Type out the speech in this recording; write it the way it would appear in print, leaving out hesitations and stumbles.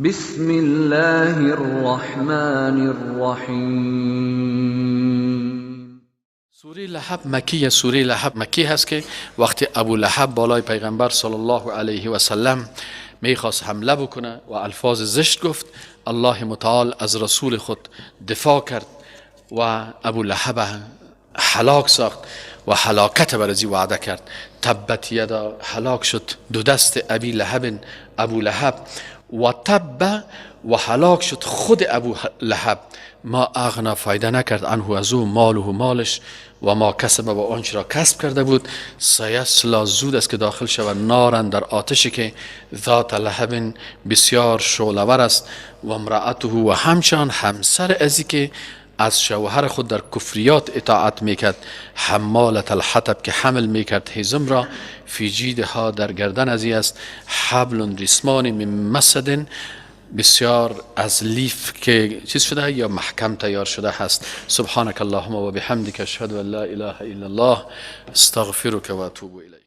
بسم الله الرحمن الرحیم. سوره لهب مکیه. سوره لهب مکی هست که وقتی ابو لهب بالای پیغمبر صلی الله علیه و سلم میخواست حمله بکنه و الفاظ زشت گفت، الله متعال از رسول خود دفاع کرد و ابو لهب هلاک ساخت و هلاکت بر ازی وعده کرد. تبت یدا، هلاک شد دو دست ابی لهب، ابو لهب، و تب و هلاک شد خود ابو لهب. ما اغنا فایده نکرد عنه از او ماله مالش و ما کسب و آنچه را کسب کرده بود. سیصلا زود است که داخل شود نارن در آتشی که ذات لهب بسیار شعله‌ور است، و امرأته و همچنان همسر ازی که از شوهر خود در کفریات اطاعت میکرد، حمالة الحطب که حمل میکرد هیزم را، فی جیدها در گردن ازی است، حبل ریسمان من مسد بسیار از لیف که چیز شده یا محکم تیار شده هست. سبحانك اللهم و بحمدک اشهد ان لا اله الا الله استغفرك و اتوب الیک.